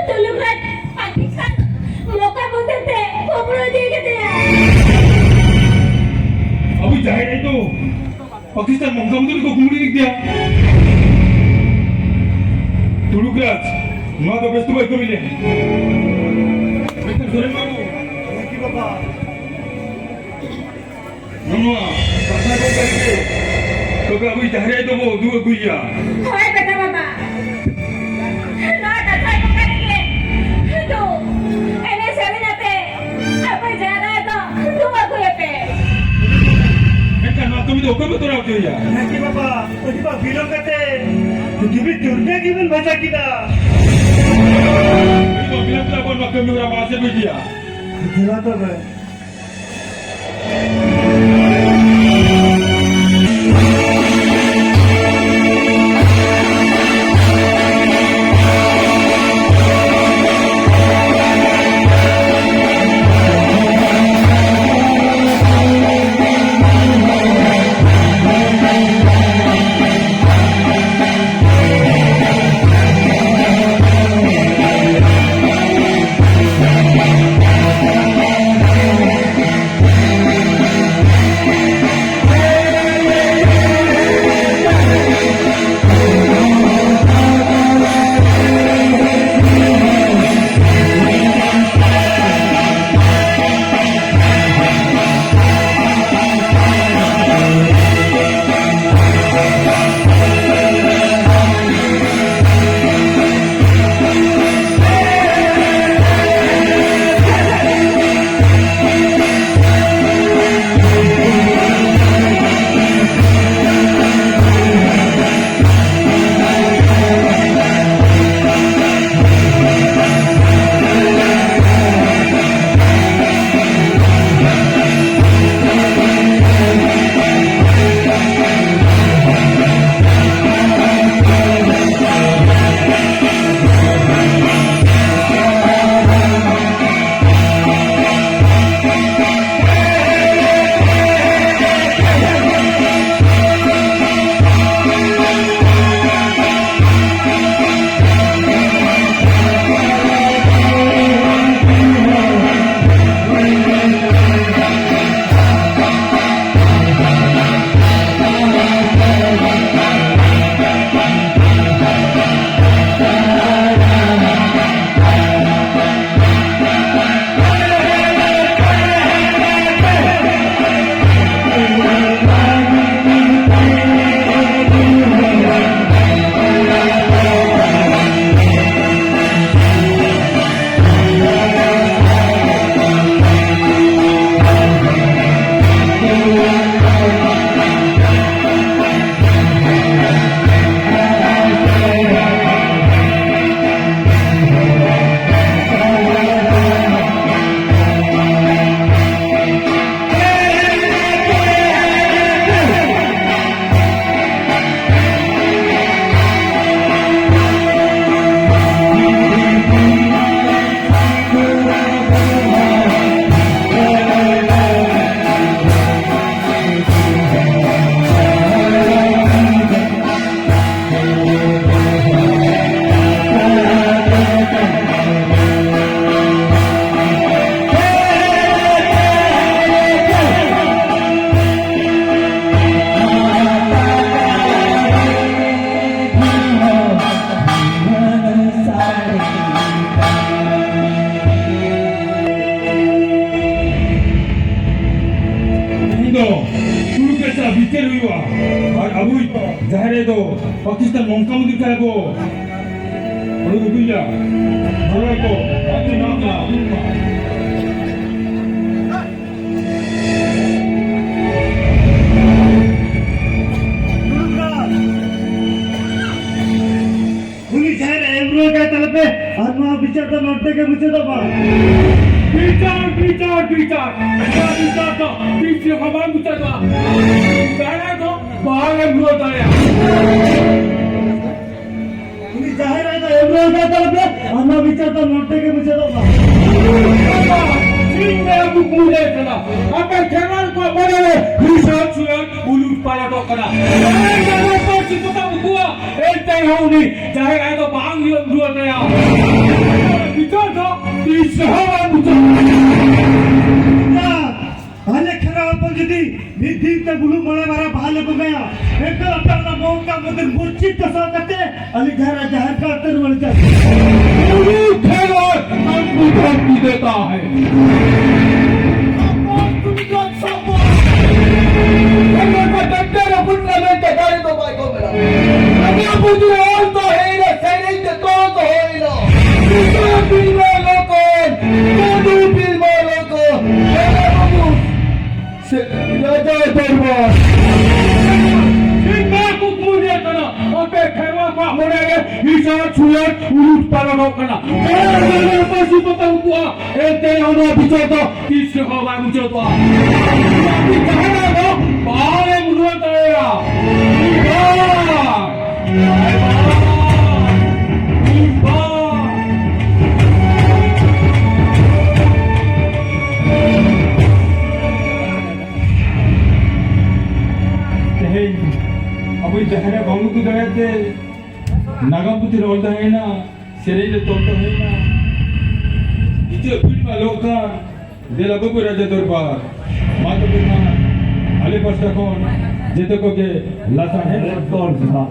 ᱛᱩᱞᱩᱠ ᱨᱟᱡᱽ ᱯᱟᱠᱤᱥᱛᱟᱱ ᱢᱚᱠᱟ ᱵᱚᱱᱫᱷᱮ ᱛᱮ ᱠᱩᱢᱵᱽᱲᱩ ᱤᱫᱤ ᱠᱮᱫᱮᱭᱟ᱾ ᱟᱵᱚᱭᱤᱡ ᱡᱟᱦᱮᱨ ᱟᱭᱳ ᱫᱚ ᱯᱟᱠᱤᱥᱛᱟᱱ ᱢᱚᱠᱟ ᱵᱚᱱᱫᱷᱮ ᱨᱮᱠᱚ ᱠᱩᱢᱵᱽᱲᱩ ᱤᱫᱤ ᱠᱮᱫᱮᱭᱟ? ᱛᱩᱞᱩᱠ ᱨᱟᱡᱽ, ᱱᱚᱣᱟ ᱫᱚ ᱵᱮᱥ ᱫᱚ ᱵᱟᱭ ᱠᱟᱹᱢᱤ ᱞᱮᱫ᱾ ᱢᱮᱱᱠᱷᱟᱱ ᱥᱚᱨᱮᱱ ᱵᱟᱹᱵᱩ, ᱱᱚᱣᱟ ᱠᱟᱛᱷᱟ ᱠᱚ ᱠᱟᱹᱴᱤᱡ ᱛᱚᱵᱮ ᱟᱵᱚᱭᱤᱡ ᱡᱟᱦᱮᱨ ᱟᱭᱳ ᱫᱚᱵᱚ ᱩᱫᱩᱜ ᱟᱹᱜᱩᱭᱮᱭᱟ᱾ ᱦᱳᱭ ᱵᱮᱴᱟ ᱵᱟᱵᱟ, ᱱᱚᱣᱟ ᱠᱟᱛᱷᱟ ᱠᱚ ᱠᱟᱹᱴᱤᱡ ᱜᱮ ᱫᱩ ᱮᱱᱮᱡ ᱥᱮᱨᱮᱧ ᱟᱛᱮ ᱟᱵᱚᱭᱤᱡ ᱡᱟᱦᱮᱨ ᱟᱭᱳ ᱫᱚ ᱩᱫᱩᱜ ᱟᱹᱜᱩᱭᱮᱯᱮ᱾ ᱢᱮᱱᱠᱷᱟᱱ ᱱᱚᱣᱟ ᱠᱟᱹᱢᱤ ᱫᱚ ᱚᱠᱚᱭ ᱵᱚ ᱛᱚᱨᱟᱣ ᱦᱚᱪᱚᱭᱮᱭᱟ? ᱱᱟᱭᱠᱮ ᱵᱟᱵᱟ, ᱯᱟᱹᱴᱤ ᱵᱟ ᱵᱤᱞᱚᱢ ᱠᱟᱛᱮ ᱡᱩᱫᱤ ᱵᱤᱱ ᱫᱩᱨᱜᱟᱹ ᱜᱮᱵᱤᱱ ᱵᱷᱟᱥᱟ ᱠᱮᱫᱟ᱾ ᱵᱤᱞᱚᱢ ᱠᱟᱛᱮ ᱟᱵᱚ ᱱᱚᱣᱟ ᱠᱟᱹᱢᱤ ᱦᱚᱨᱟ ᱢᱟᱲᱟᱝ ᱥᱮᱫ ᱵᱚ ᱤᱫᱤᱭᱟ᱾ ᱫᱮᱞᱟ ᱛᱚᱵᱮ᱾ ᱱᱩᱭ ᱡᱟᱦᱮᱨ ᱟᱭᱳ ᱫᱚ ᱯᱟᱠᱤᱥᱛᱟᱱ ᱢᱚᱢᱛᱟ ᱢᱚᱱᱫᱤᱨ ᱠᱟᱱᱟ ᱠᱚ᱾ ᱦᱩᱲᱩ ᱟᱹᱜᱩᱭᱟ᱾ ᱦᱩᱲᱩ ᱠᱚ ᱟᱹᱜᱩ ᱧᱟᱢ ᱠᱟᱜᱼᱟ᱾ ᱩᱱᱤ ᱡᱟᱦᱮᱨ ᱮᱢ ᱨᱩᱣᱟᱹᱲ ᱠᱟᱭ ᱛᱟᱞᱮ ᱯᱮ, ᱟᱨ ᱱᱚᱣᱟ ᱵᱤᱪᱟᱹᱨ ᱫᱚ ᱱᱚᱰᱮ ᱜᱮ ᱢᱩᱪᱟᱹᱫᱚᱜ ᱢᱟ᱾ ᱵᱤᱪᱟᱹᱨ, ᱵᱤᱪᱟᱹᱨ, ᱵᱤᱪᱟᱹᱨ᱾ ᱱᱚᱣᱟ ᱵᱤᱪᱟᱹᱨ ᱫᱚ ᱛᱤᱥ ᱨᱮᱦᱚᱸ ᱵᱟᱝ ᱢᱩᱪᱟᱹᱫᱚᱜᱼᱟ᱾ ᱡᱟᱦᱮᱨ ᱫᱚ ᱵᱟᱝ ᱮᱢ ᱨᱩᱣᱟᱹᱲ ᱫᱟᱲᱮᱭᱟᱜᱼᱟ᱾ ᱩᱱᱤ ᱡᱟᱦᱮᱨ ᱟᱭᱳ ᱫᱚ ᱮᱢ ᱨᱩᱣᱟᱹᱲ ᱠᱟᱭ ᱛᱟᱞᱮ ᱯᱮ, ᱟᱨ ᱱᱚᱣᱟ ᱵᱤᱪᱟᱹᱨ ᱫᱚ ᱱᱚᱰᱮ ᱜᱮ ᱢᱩᱪᱟᱹᱫᱚᱜ ᱢᱟ᱾ ᱤᱧ ᱫᱚ ᱠᱩᱠᱢᱩ ᱧᱮᱞ ᱠᱟᱱᱟ, ᱟᱯᱮ ᱠᱷᱮᱨᱣᱟᱞ ᱠᱚᱣᱟᱜ ᱢᱚᱱᱮ ᱨᱮ ᱦᱤᱥᱟᱹ ᱥᱩᱭᱟᱹ ᱩᱞᱩᱴ ᱯᱟᱞᱚᱴᱚᱜ ᱠᱟᱱᱟ᱾ ᱡᱟᱦᱟᱸᱭ ᱡᱟᱦᱟᱸᱭ ᱯᱟᱹᱨᱥᱤ ᱠᱚ ᱩᱱᱠᱩᱣᱟᱜ ᱮᱱᱛᱮ ᱨᱮᱦᱚᱸ ᱩᱱᱤ ᱡᱟᱦᱮᱨ ᱟᱭᱳ ᱫᱚ ᱵᱟᱝ ᱨᱩᱣᱟᱹᱲ ᱫᱟᱲᱮᱭᱟᱜᱼᱟ᱾ ᱵᱤᱪᱟᱹᱨ ᱫᱚ ᱛᱤᱥ ᱨᱮᱦᱚᱸ ᱵᱟᱝ ᱢᱩᱪᱟᱹᱫᱚᱜᱼᱟ᱾ ᱟᱞᱮ ᱠᱷᱮᱨᱣᱟᱞ ᱦᱚᱯᱚᱱ ᱡᱩᱫᱤ ᱢᱤᱫ ᱫᱤᱱ ᱛᱮ ᱵᱩᱞᱩ ᱢᱚᱬᱮ ᱢᱟᱨᱟ ᱵᱟᱦᱟ ᱞᱮ ᱵᱚᱸᱜᱟᱭᱟ, ᱮᱱᱠᱷᱟᱱ ᱟᱯᱮ ᱚᱱᱟ ᱢᱚᱢᱛᱟ ᱢᱚᱱᱫᱤᱨ ᱢᱩᱨᱪᱷᱤᱛ ᱫᱚᱥᱟ ᱠᱟᱛᱮ ᱟᱞᱮ ᱡᱟᱦᱮᱨ, ᱡᱟᱦᱮᱨ ᱜᱟᱲ ᱛᱮ ᱨᱩᱣᱟᱹᱲ ᱪᱟᱞᱟᱜ᱾ ᱩᱞᱩ ᱠᱷᱮᱨᱣᱟᱞ ᱦᱚᱯᱚᱱ ᱵᱩᱡᱷᱟᱹᱣ ᱠᱮᱫᱮ ᱛᱟᱦᱮᱸ᱾ ᱟᱵᱚ ᱡᱩᱫᱤ ᱚᱞ ᱛᱚ ᱦᱩᱭᱱᱟ, ᱥᱮᱨᱮᱧ ᱛᱮ ᱛᱚᱞ ᱛᱚ ᱦᱩᱭᱱᱟ᱾ ᱵᱤᱞᱢᱟ ᱞᱚᱠᱚᱱ, ᱠᱟᱹᱱᱩ ᱵᱤᱞᱢᱟ ᱞᱚᱠᱚᱱ, ᱥᱮ ᱨᱟᱡᱟ ᱫᱚᱨᱵᱟᱨ᱾ ᱤᱧ ᱢᱟ ᱠᱩᱠᱢᱩ ᱧᱮᱞ ᱠᱟᱱᱟ, ᱟᱯᱮ ᱠᱷᱮᱨᱣᱟᱞ ᱠᱚᱣᱟᱜ ᱢᱚᱱᱮ ᱨᱮ ᱦᱤᱥᱟᱹ ᱥᱩᱭᱟᱹ ᱩᱞᱩᱴ ᱯᱟᱞᱚᱱᱚᱜ ᱠᱟᱱᱟ᱾ ᱮᱱᱛᱮ ᱨᱮᱦᱚᱸ ᱱᱚᱣᱟ ᱵᱤᱪᱟᱹᱨ ᱫᱚ ᱛᱤᱥ ᱨᱮᱦᱚᱸ ᱵᱟᱭ ᱢᱩᱪᱟᱹᱫᱚᱜᱼᱟ᱾ ᱡᱟᱦᱟᱸ ᱫᱚ ᱵᱟᱭ ᱢᱩᱪᱟᱹᱫ ᱫᱟᱲᱮᱭᱟᱜᱼᱟ᱾ ᱵᱟᱭ, ᱵᱟᱭ, ᱵᱟᱭ᱾ ᱛᱮᱦᱮᱧ ᱟᱵᱚ ᱡᱟᱦᱟᱸ ᱨᱮ ᱵᱟᱵᱚᱱ ᱩᱫᱩᱜ ᱫᱟᱲᱮᱭᱟᱜ ᱛᱮ ᱱᱟᱜᱟᱢ ᱯᱩᱛᱷᱤ ᱨᱮ ᱚᱞ ᱛᱟᱦᱮᱸᱭᱮᱱᱟ, ᱥᱮᱨᱮᱧ ᱨᱮ ᱛᱚᱞ ᱛᱟᱦᱮᱸᱭᱮᱱᱟ᱾ ᱱᱤᱛᱚᱜ ᱵᱤᱞᱢᱟ ᱞᱚᱠᱟᱱ, ᱫᱮᱞᱟ ᱵᱟᱹᱵᱩ ᱨᱟᱡᱟ ᱫᱚᱨᱵᱟᱨ᱾ ᱢᱟ ᱛᱚᱵᱮ ᱠᱷᱟᱱ ᱟᱞᱮ ᱯᱟᱥᱴᱟ ᱠᱷᱚᱱ ᱡᱚᱛᱚ ᱠᱚᱜᱮ ᱞᱟᱥᱟᱲᱦᱮᱫ ᱫᱚᱨ ᱡᱚᱦᱟᱨ᱾